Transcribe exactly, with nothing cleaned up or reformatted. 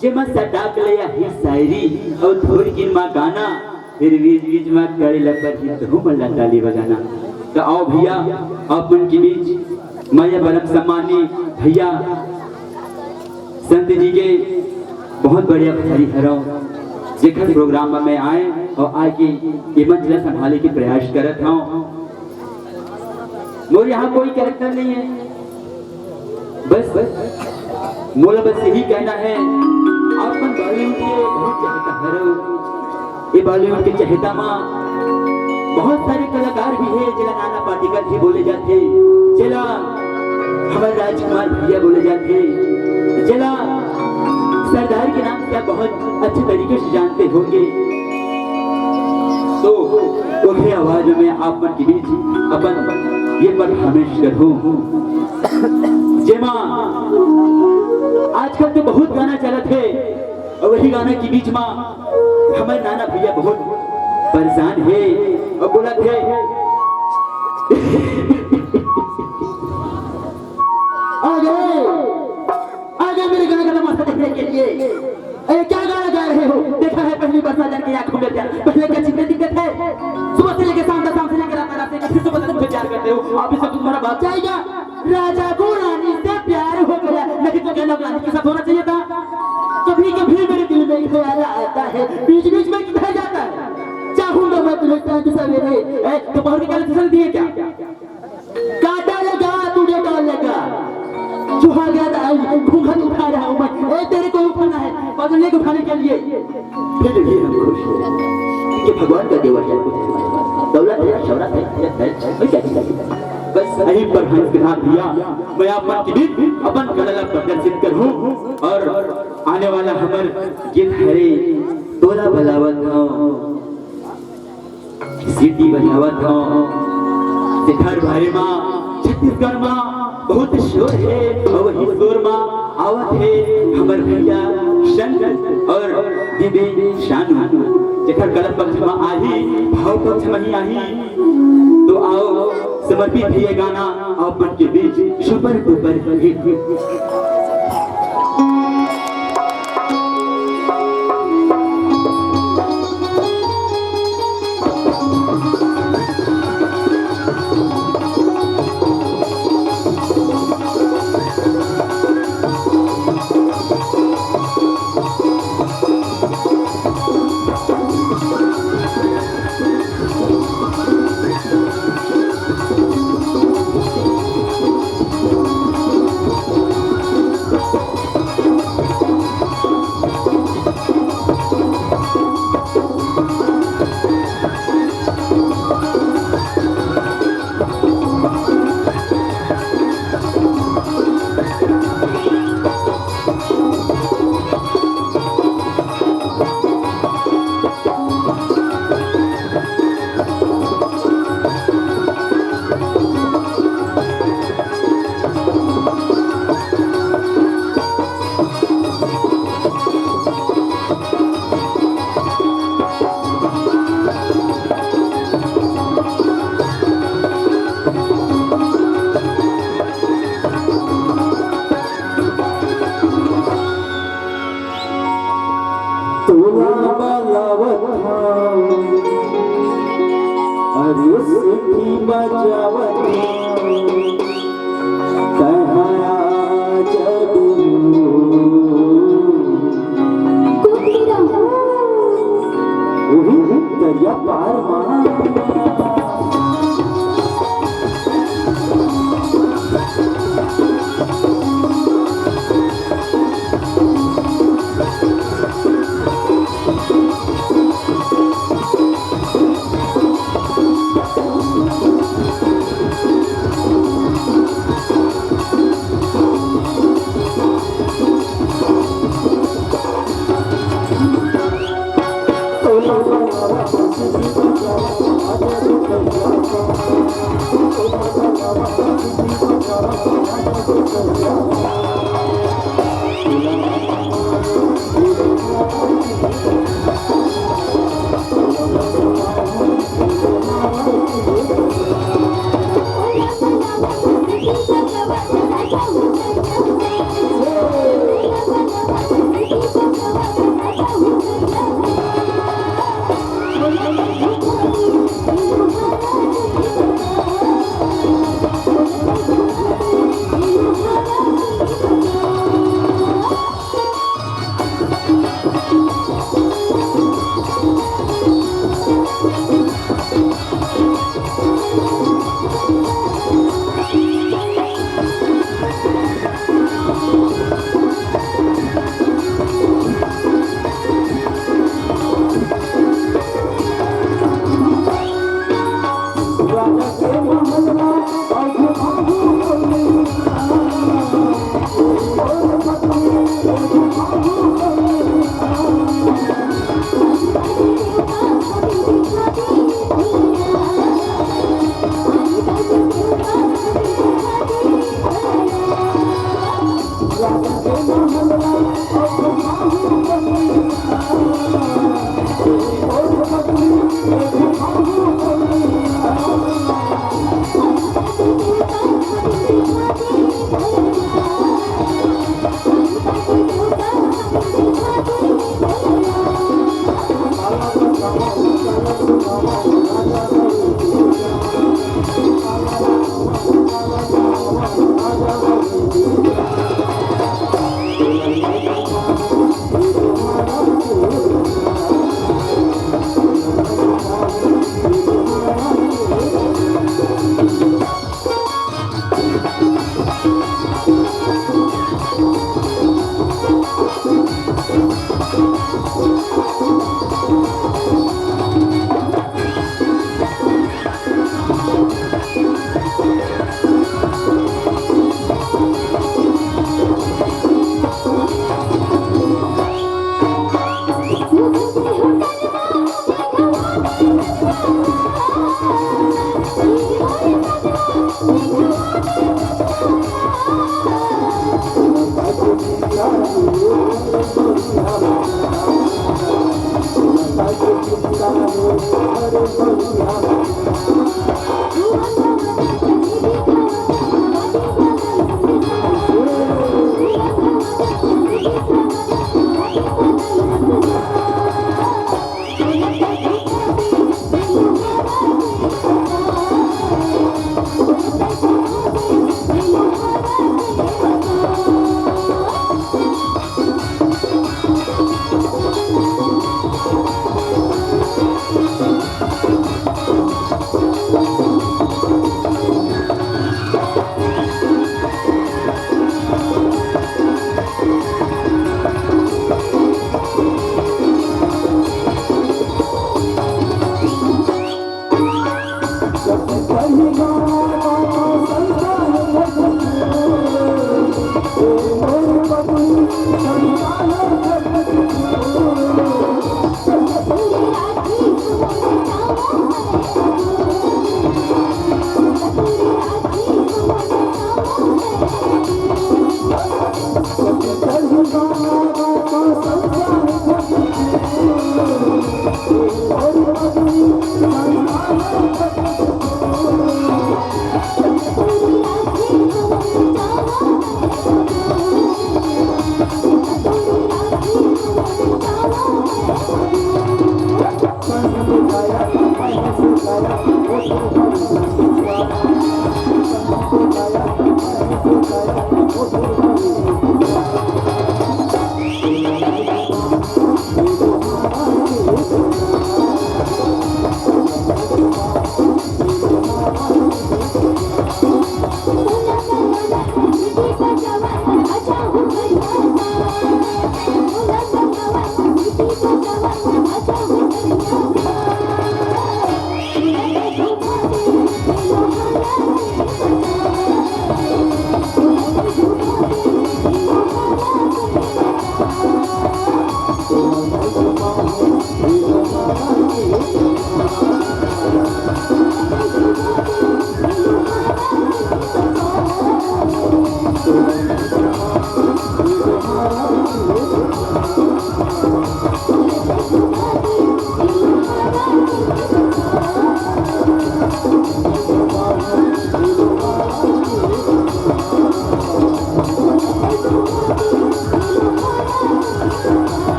जेमा सटाक ले आही शायरी अउ थोरकिन मा गाना, फिर बीच-बीच मा कड़े लपर ही तुहू मन ला ताली बजाना। त आओ भैया, आप मन के बीच मैं ये परम सम्मानी भैया संत जी के बहुत बढ़िया भिखारी हरव, जेखर प्रोग्राम में मैं आए अउ आके ये मंच ला संभाले के प्रयास करत हव। मोर यहाँ कोई कैरेक्टर नहीं है, बस, बस मोला बस यही कहना है, आप मन बॉलीवुड के बहुत चाहता हरव। ये बॉलीवुड के चहेता मा बहुत सारे कलाकार भी हे, जेला नाना पाटेकर भी बोले जाथे, जेला हमर राजकुमार भैया बोले जाथे, जेला सरदार के नाम से आप बहुत अच्छे तरीके से जानते होंगे। तो ओहे आवाज में आप मन के बीच अपन ये performance करहूं, जेमा आजकल तो बहुत गाना चलत हे, अउ वही गाना के बीच मा हमर नाना भैया बहुत परेशान हे अउ बोलत हे, आ गए, आ गए मेरे गाना का तमाशा देखने के लिए। अरे क्या गाना गा रहे हो? देखा है पहली बरसा जान के आंखों में प्यार। पहले क्या चिकने दिखते थे? सुबह से लेके शाम तक, शाम से लेके रात तक, रात से लेके फिर सुबह तक मुझे प्यार करते हो। आप इस वक्त तुम्हारा बाप जाएगा। राजा को रानी से प्यार हो गया, नहीं तो क्या नौकरानी के साथ होना चाहिए था? कभी कभी मेरे दिल में ख्याल आता है, बीच बीच में किधर जाता है? चाहूंगा मैं तुम्हें सांझ सवेरे। ए, दोपहर के क्या लेक्चर दिए क्या? काटा लगा, तू डेटॉल लगा। सुहागरात आई, घूंघट उठा रहा हूँ मैं। ए, तेरे को उठाना है, पगले को उठाने के लिए। फिर भी हम खुश हैं, क्योंकि भगवान का देवर है। दौलत है, शौहरत है, इज्जत है, और क्या चाहिए? बस यहीं पर हंस के साथ दिया। मैं आप मन के बीच अपन कला ला प्रदर्शित करूँ और आने वाला हमर गीत हरे तोला बलावत हूँ। सीटी बजावत हव। शिखर भारी मा, छत्तीसगढ़ मा बहुत शोर हे, अउ वही शोर मा आवत हे हमर भैया शंकर अउ दीदी शानू, जेखर कला पक्ष मा आही, भाव पक्ष मा ही आही। तो आओ, समर्पित हे ये गाना आप मन के बीच, सुपर डुपर हिट। तोला बलावत हंव, अरे सीटी बजावत हंव, तैं हा आ जा गुरु। उही दरिया पार मा।